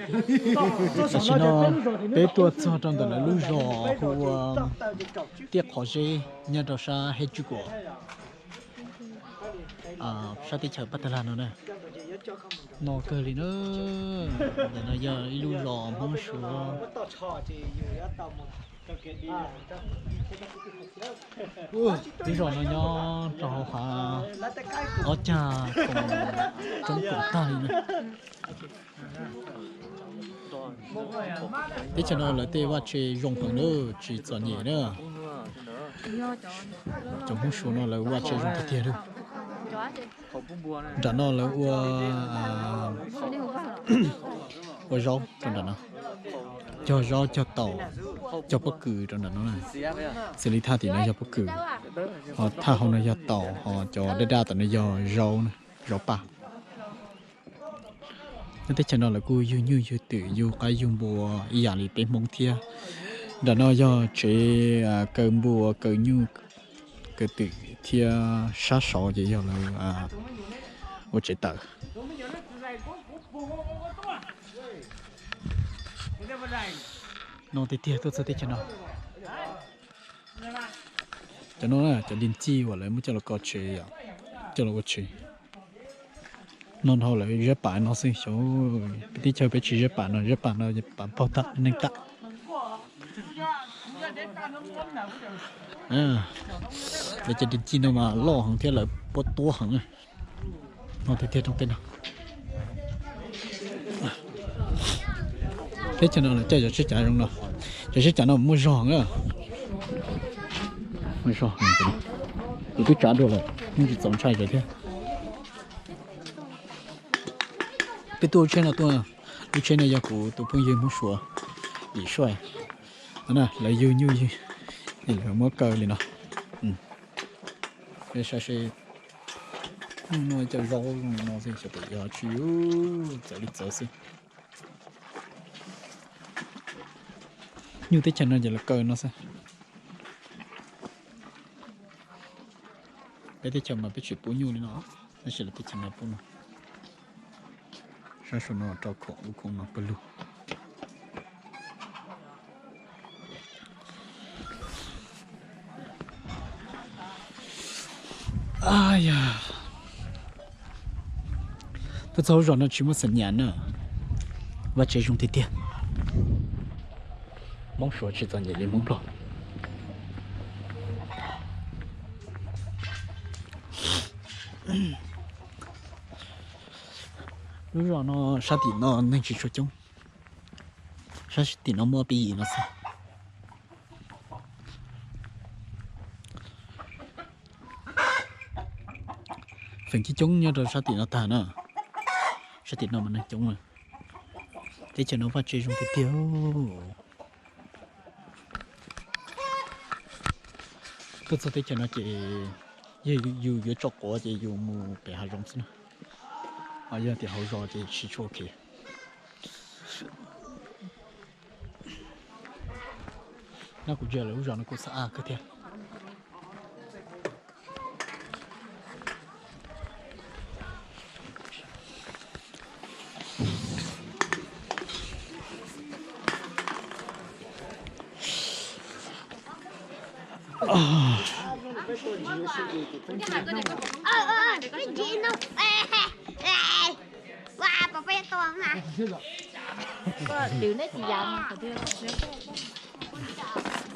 Tam sim no peb tuaj txog rau ntawm lawv lub zos hu ua Tiaj Qhov Zeb nyob rau sab Hej Tswj Kuam, sab teb chaws Paj Tag Lag no na. No kawg li na. Ntawm no yog ib lub zos Hmoob Suav. Lub zos no nyob rau hauv hav ob cag koom roob koom tag li na. Teb chaws no lawv tej vaj tse zoo heev na, tsis txom nyem na. Cov Hmoob Suav no lawv vaj tse zoo tiag tiag li. Nram no lawv ua, ua zaub rau nram no, cog zaub cog taum, cog pob kws rau nram no na. Xws li thaj tim no yog pob kws, ho thaj hauv no yog taum, ho cov daj daj tom no yog zaub, zaub paj. Nyob teb chaws no lawv kuj yug nyuj yug twm yug qaib yug npua ib yam li peb Hmoob thiab. Nram no yog tsev kaw npua kaw nyuj kaw twm thiab sab saud ces yog lawv ua tsev tawm. No tiag tiag tuaj txog teb chaws no. Cov no cov di txij uas lawv muab coj los ko tsev, coj los ua tsev. No dhau lawv zab pam no xwb, xyov peb teb chaws peb tsis zab pam no, zab pam no pam paug tag neeg tag. Lawv cov di txij no mas loj heev thiab lawv puab tuab heev. No tiag tiag rooj teb no. Teb chaws no lawv coj cov siab cav zoo no, cov siab cav no muaj zog heev. Muaj zog heev, kuv twb tsav dua lawm, yeej tsis txaus ntshai tsawv thiab. Peb tuaj lub tsheb no tuaj, lub tsheb no yog kuv tus phooj ywg Hmoob Suav Yim Suaij, lawv yug nyuj yug, lawv muab kaw li no. Peb saib seb, no cov zaub no xwb xyov puas yog tsis, txawv li txawv xwb. Nyuj teb chaws no ces lawv kaw no xwb. Peb teb chaws mas peb tsis pub nyuj li no, tab sis lawv teb chaws no pub no. Sab saum no rau khoom ub khoom no pawg lug. Tuaj txog lub zos no tsis muaj xam nyas na, vaj tsev zoo tiag tiag. Hmoob Suav tsis txom nyem li Hmoob Nplog. Lub zos no sab tim no neeg tsis tshua coob, sab tim no muaj peb yim no xwb. Feem coob coob nyob rau sab tim no tag na, sab tim no mas neeg coob lawm. Teb chaws no vaj tse zoo tiag tiag. Tuaj txog teb chaws no ces yog yus yuav tso quav ces yus mus pem hav zoov xwb na, ho yog tias hauv zos ces tsis tshua ok. No kuv ntsia lawv lub zos no kuj xab ab kawg thiab.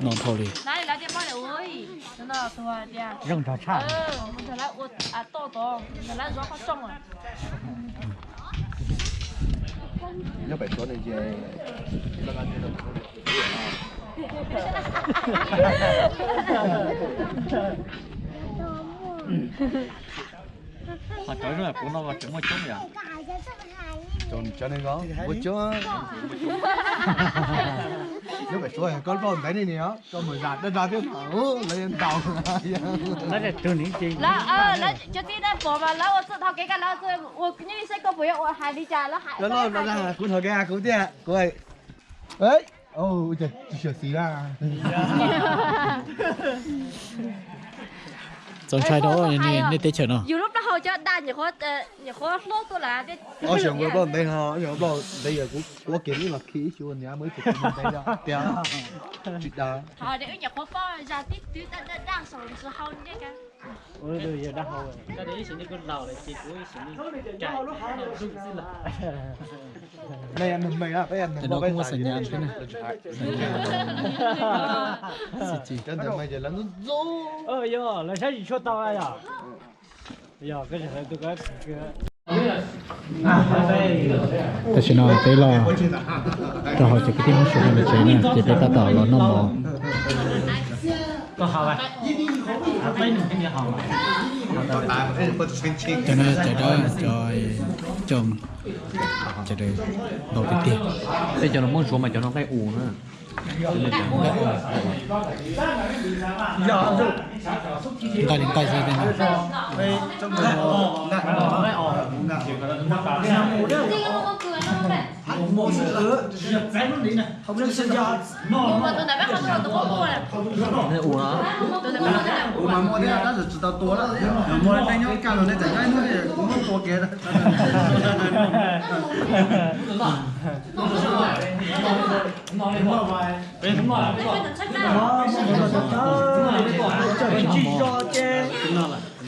No dhau li. Zoo nrog tshaj. Nyob pem Suav no ces ho cov zoo kuv no tseem muaj coob yom. Cov neeg zoo muaj coob. Nyob pem Suav koj loj ntev ne, koj mus zam dab zag thiab mas lawv ntaus. Cov tij dab pom mas lawv ua txuj thaum kev kaj lawv ua nyuj saib koj puas yuav ua hais li cas lawv hais. Kuv thaum kev kuv tiag kuv, tsis xyuam xim na. Txaus ntshai rau nej teb chaws no. Yus lub plaub hau cov dag nyuam qhuav hlub tuaj lawm. Ob xyoos kuv plaub ntev ho, ob xyoos plaub ntev yog kuv ua kiag ib los khi ib xyuas niam muaj ib tug ntev tias tsis dag. Nyuam qhuav poj zag tib twg dag dag dag saum ntsis hau ne. Tam no kuj muaj xeem nyas thiab na. Xeem nyas. Yog, lawv saib tsis tshua tau yom. Tam sim no peb los rau hauv ces kwv tij Hmoob Suav lawv tsev na, ces peb tab tom los noj mov. Cov no cov dawb, cov coob, cov dawb ntau tiag tiag. Tej cov no Hmoob Suav mas cov no nqaij us na. Nqaij li nqaij xwb tej no. Ua mas muaj thiab tab sis tsis tau tua lawm. Yog muaj tej nyob kaj los nej txawm nyob ib hnub kuv muab tua kiag. Tsis tso ces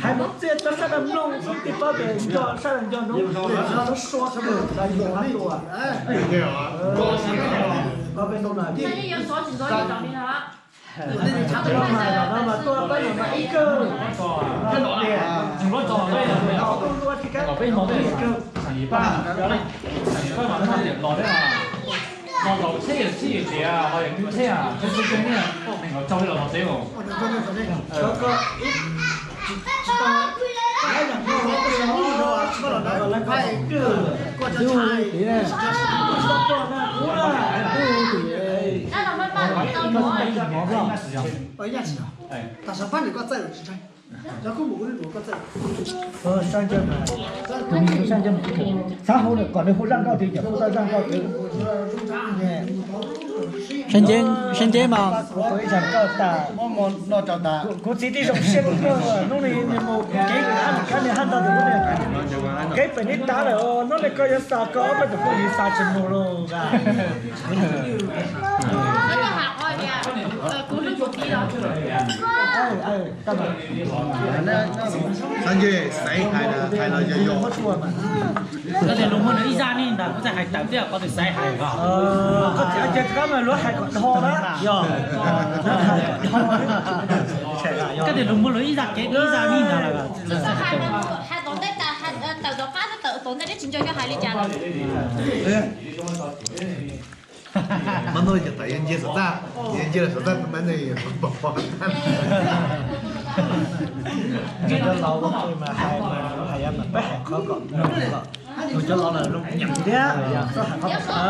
hais mus txiaj txog sab daj mloog xwb, tij paub tias nco sab daj nco no, txhob sua sab daj nco tua. Mas tuaj peb mas ib kawg, ib kawg. Los zaum tsheb yawm tsheb yawm tiav, los yawm tsheb, tsheb tsheb niaj, los tsaug li los los tsev. Xav hu lawm kom nws hu zaj nkauj twg ces hu tau zaj nkauj twg. Sab nceb mas kuv txiv tij zoo siab kawg, hnub no nws mus kev kab nws haj ntau tus, kev pem neb tav lawm, hnub no koj yuav xa koj ob peb tus phooj ywg xa tsis mus lauj. Xav nce xaiv hais hais los yog yog. Koj tias luag muab lawv ib zaj ni ntag kuv txawm hais tawm thiab, koj twb xaiv hais os. Koj tias luag muab lawv ib zaj kev ib zaj ni ntag lawm. Hais tom ntej tas, tawm tom qab thiab tawm tom ntej thiab tsis nco yog hais li cas lawm. Mas no cov tawm yog nce saum txaj, yog nce saum txaj mas ne pom pom. Cov laus mas hais mas hais mas peb hais qhov kom nws cov laus lawm zoo nyeem thiab txhob hais qhov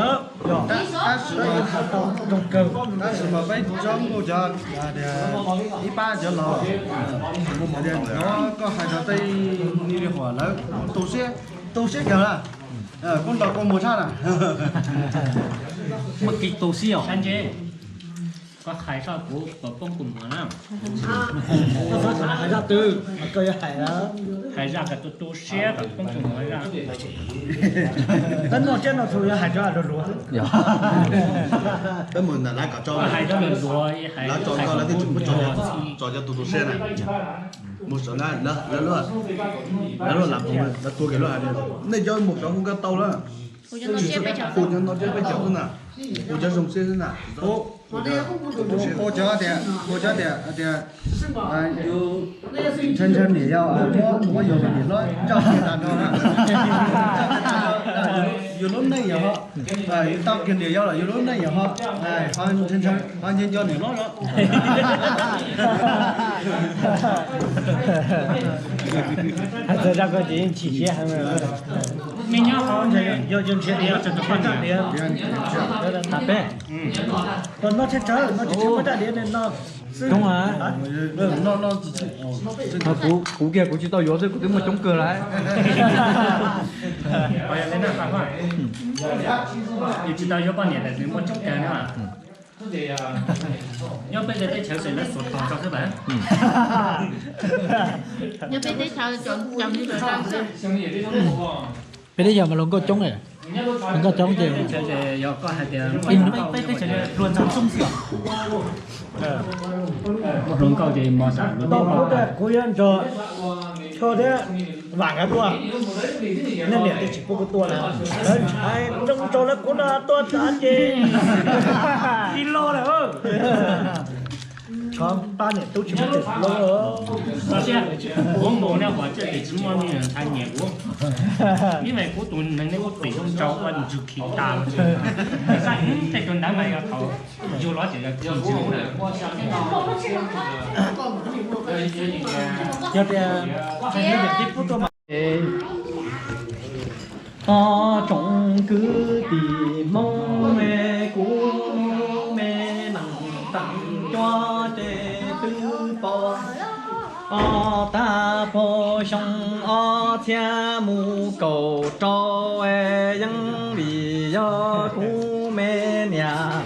tawv. Tab sis mas peb tsob nkauj cov ib pab cov laus tias koj hais rau tej ni li huam lawv tu siab, tu siab kawg na. Koj ntaus koj mus tshaj na. Muaj kev tu siab os. Koj hais txog kuv kom poob kuv muag na. Koj txhob hais zaj twg, koj yuav hais, hais zaj kom tu tu siab kom poob kuv muag zaj. Peb noj tsiab noj txhu yuav hais rau luag luag. Peb mus ntawm lawv kom tso, hais rau luag luag, lawv tso koj lawv thiaj tsis muab tso cov tu tu siab na. Mus saum lawv, lawv luaj lam, lawv tuag kiag lawm hais tias nej cov mus saum hu nkauj tau lawm. Hu cov no tsiab peb caug xwb na, hu cov zoo siab xwb na. Hu cov tias, hu cov tias tias yus ntshaw ntshaw niam yau, muab yus niam hlob ntsaj kiag tag nrho na. Yus lub neej yog ho, yus tau kiag niam yau lawm yus lub neej yog ho, ho ntshaw ntshaw ho nco nco niam hlob los. Hais txog zaj ko ces yeej chim siab heev. Me nyob hauv, yog ntshiab diav, raj diav, tas peb. Noj tshiab tsawv, noj tshiab tsawv muaj raj diav ne no. Coob a. Kuv kiag kuv tsis tau yuav xwb kuv twb muaj coob kawg lawm. Yus tsis tau yuav poj niam lawm nws muaj coob kawg na. Nyob peb teb chaws ces lawv xuas tos rau xwb mas. Nyob peb teb chaws cov, cov, peb teb chaws mas hluas nkauj coob, hluas nkauj coob ces yog koj hais tias peb teb chaws hluas nraug coob xwb. Hluas nkauj ces mos sam hluas nkauj. Kuv yuav nrog Tshoj thiab Vam nkawd tuaj, nej niam twb tsis pub kuv tuaj lawm, lawv ntshai zoo rau lawv kuv no tuaj tod ces ib lo lawm. Tshov pab niam tub tsis muaj twm loj. Kuv mus ne uas tsiaj twm tsis muaj me ntxhais nyiam kuv. Ib me kuv tus neeg ne kuv twm zoo rau ua ntsws khi tas. Xav tej tus ntawd mas yog thaum yug los ces yog khi ntsws. Yog tias tib pub tuaj mas. Tsoom kwv tij Hmoob, kuv me neej teem cuab ces twb pom. Tag pog xyoo ob txhiab mus kaum rau es yeej vim yog kuv me niam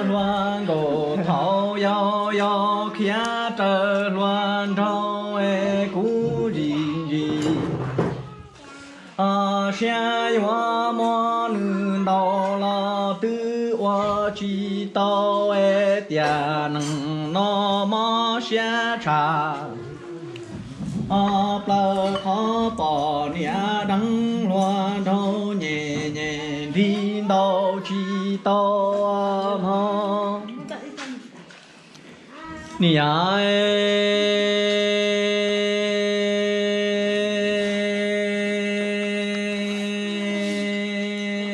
hluas nkaus thaum yau yau khiav raws hluas nraug es kuv zim zim. Siab yuav muab nws ntaus los twb ua tsis tau es tiam neeg no mob siab tshaj. Plaws qhov pom niam deev hluas nraug nyem nyem nrig ntaus tsis tau mog. Niam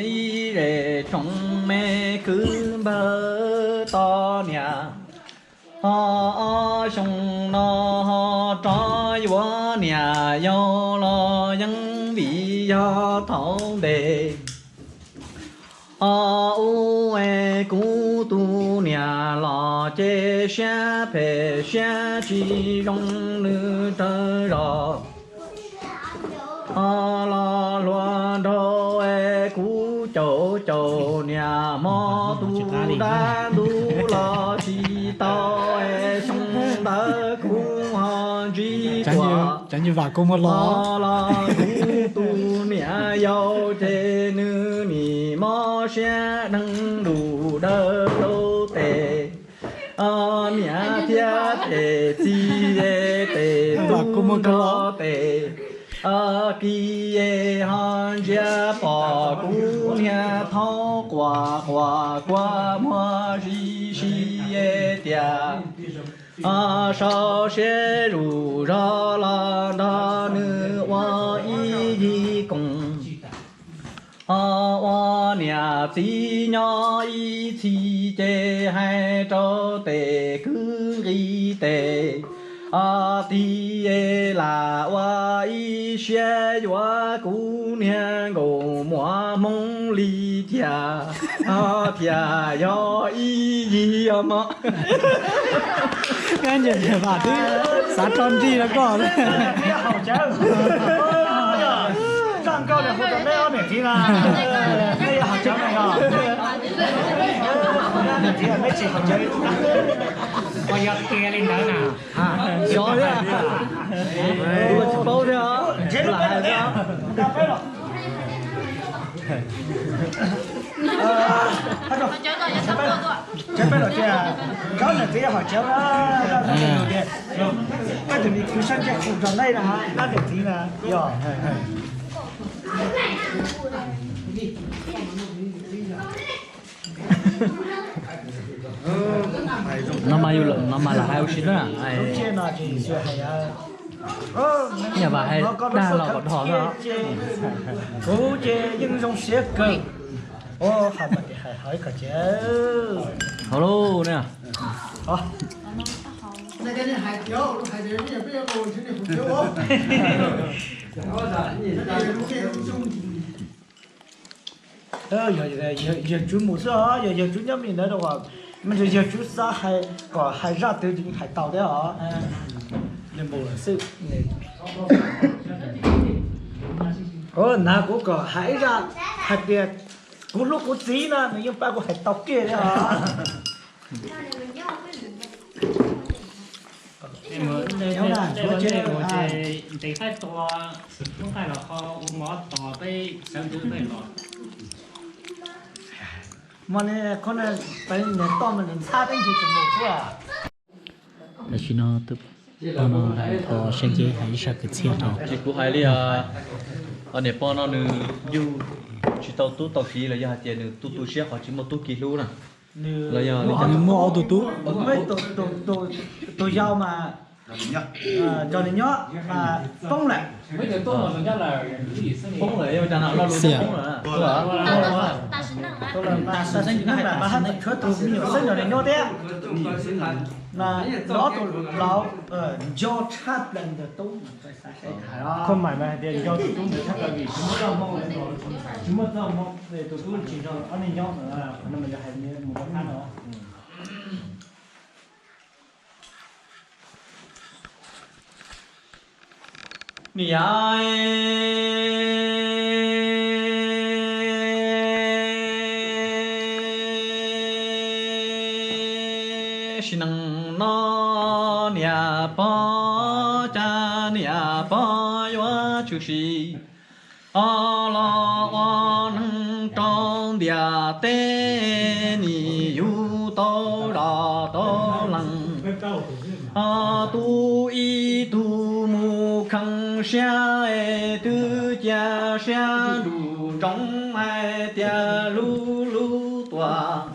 ib zes tsoom me kwv npawg tau niam, ob xyoo no ho rov yuav niam yau los yeej vim yog thaum ntev. Ub, es kuv tus niam los ces siab phem siab tsis zoo nws rawg zos. Los hluas nraug es kuv caum caum niam hmo tus dab ntub los tsis tau es xyoo ntawd kuv ho ntsib tuam los kuv tus niam yau ces nws nim mob siab dheev lus dawb rau tes. Niam thiab tes txiv es tes tub rau tes, kis es ho ntsia pom kuv niag thaub quas quas kua muag si si es tias, sau siab zuj zog los nrog nws ua ib yig koom. Ua niam txiv nyob ib txhis ces hais rau tes kwv nqi tes, tig lam ua ib siab yuav kuv niag nkaus muam Hmoob li thiab, thiaj yog ib yig os mog. Nyob nce Vam twb xav tso nrig rau koj. Zaj nkauj no hu rau neb ob niam txiv na, neb yuav haus cawv no yog? Niam txiv, neb tsis haus cawv li. Ua yog tiag li ntawd na. Xyov thiab, tsis paub thiab. Peb los tias, koj niam txiv haus cawv na, peb tus me kwv sab ntsej hu rau neb na, koj niam txiv na, yog. No mas yus, no mas lam hais ua si na. Nyaj Vam hais dag los kom dhos xwb. Kuv ces yeej zoo siab kawg. Hais mas hais hauv ib qho ces, hauv lauj ne. Yawg Tswv mus xwb os, yog yawg Tswv nyob me ntawd rau, yawg Tswv xav hais kom hais zaj twg ces hais tau thiab os. Nws mus lawm xwb. Nav kuv kom hais ib zaj hais tias Kuv hlub kuv txiv no nws yeej pab kuv hais tau kiag li os. Ntev qaij tua, xwm kub qaij los qhov ua mov tos peb sawv ntxov peb los. Mog ne, qhov no peb niam toj mas nws ntxhab peb ntsis tsis mus xwb. Tam sim no tus poj no ho sab nce hais ib sab kwv txhiaj rau. Ces kuv hais li, niam pog no nws yug tsis tau tub tau kiv los yog hais tias nws tu tu siab qhov tsis muaj tub ki hlub na. Los yog nws muaj ob tug tub. Tus yau mas nrog nws nyob mas poob lawm. Poob lawm, yog cas no lo lus poob lawm. Tshuav tus me nyuam xeeb nrog nws nyob thiab. Ob tug laus nco tshaj plaws ntawm tub. Koj mam hais tias nco tus tub ntawd tshaj plaws vim tsis muaj txoj hmoo, tsis muaj txoj hmoo, tus tub tsis nrog ob neeg nyob, qhov no mas yog hais mus rau qab no. Niam, sim neej no niam pog, cas niam pog yuav tshwm sim o los ua neeg rau ntiaj teb, nim yug tau zos tau leej. Ho tu ib tug mus kheej siab es twb cia siab nruj nroos hais tias lub lub tuam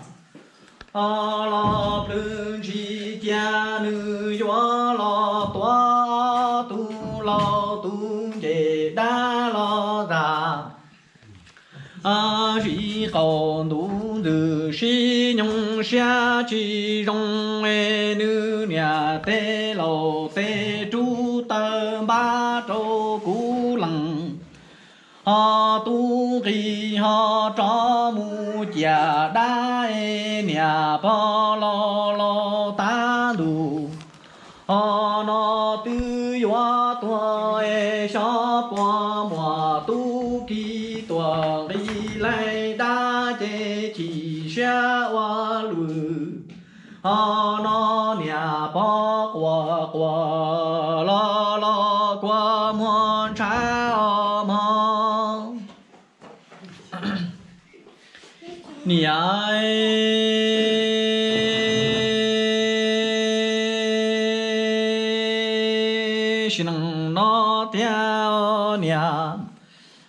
o los plhws ntshis cia nws yuav los tuav tus laus tus nce dab los zam. Zim qaum ntuj ntxwg sib nyoog siab tsis zoo es nws niam tej laus tej rub tawg npab rau kuv leej. Ho tub nqis ho rov mus ciam dab es niam pog los los tav ntuj. Ho no twb yuav tuag es xyov puas muaj tub ki tuaj nqis laij dab ces chim siab ua luj. Ho no niam pog quaj quaj los los kua muag ntshav os mog. Niam, sim neej no tiag niam,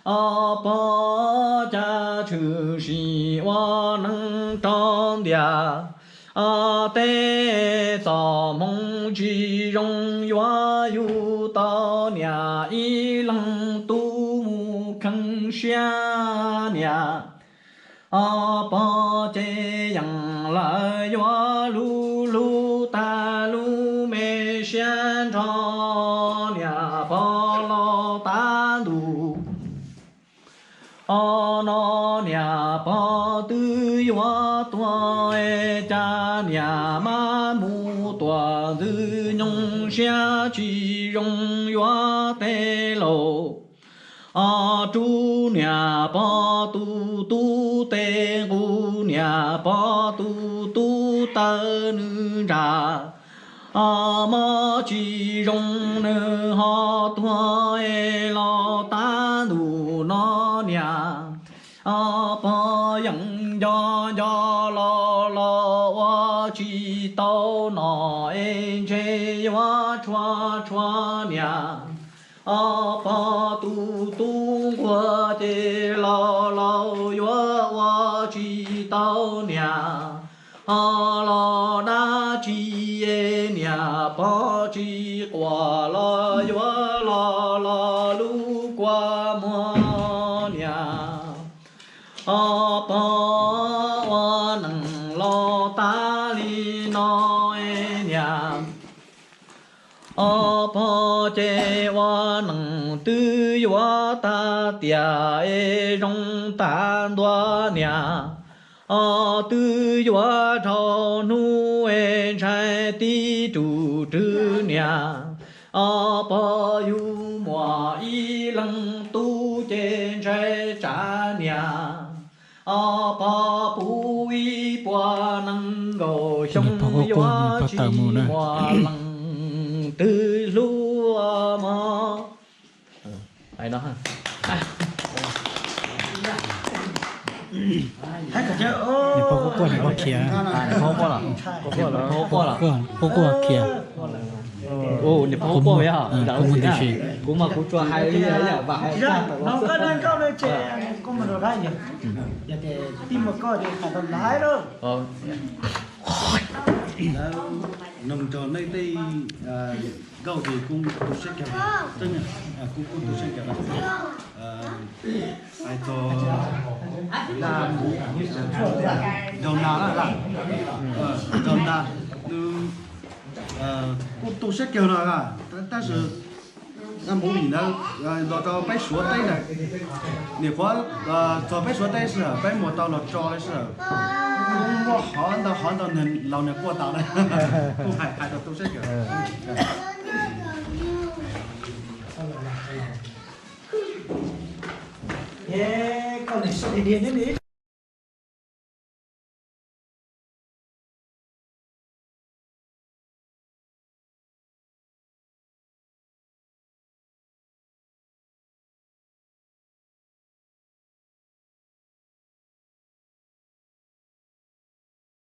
o pog cas tshwm sim ua neeg rau ntiaj teb, txoj hmoo tsis zoo yuav yug tau niam ib leeg tub mus kheej siab niam. O pog ces yeej lawv yuav lub hlub tag lub me siab nrho niam pog los tav ntuj. O no niam pog twb yuav tuag es cas niam mab mus tuam ntxwg nyoog siab tsis zoo yuav tej laus. O rub niam pog tus tub tej nqus niam pog tus tub taw nws ntsaj. O mob tsis zoo nws ho tuag es los tav ntuj no niam. O pog yeej nco nco los los ua tsis tau nom es ntshe yuav tshua tshua niam. O pog tus tub nquag ces los los yuav ua tsis tau niam. O los dab tsi es niam pog tsis quaj los yuav los los lub kua muag niam. O pog ua neeg los tas li no es niam. O pog ces ua neeg twb yuav tag tiam es zoo tag ntua niam. O twb yuav dhau hnub es ntshai tib tug rwg niam. O pog yug muaj ib leeg tub ces ntshai tsav niam. O Nkaus xyoo yuav tsis muaj leej twg hlub mog. Niam pog quaj quaj, niam pog khiav. Niam pog quaj los? Quaj quaj khiav. Niam pog quaj, kuv mus ntawm si. Kuv mas kuv tsuas hais li, noog rau nej tej nkauj ces kuj tu siab kawg, kuj tu siab kawg. Hais txog Dau Nas na, Dau Nas nws kuj tu siab kawg no, tab sis movie ntawd los rau peb Suav teb na, nim qhuav txog peb Suav teb sij hawm peb mus tau los tso li sij hawm, muaj hov ntau hov ntau laus nws quaj tas lawm, kuj hais hais tau tu siab kawg.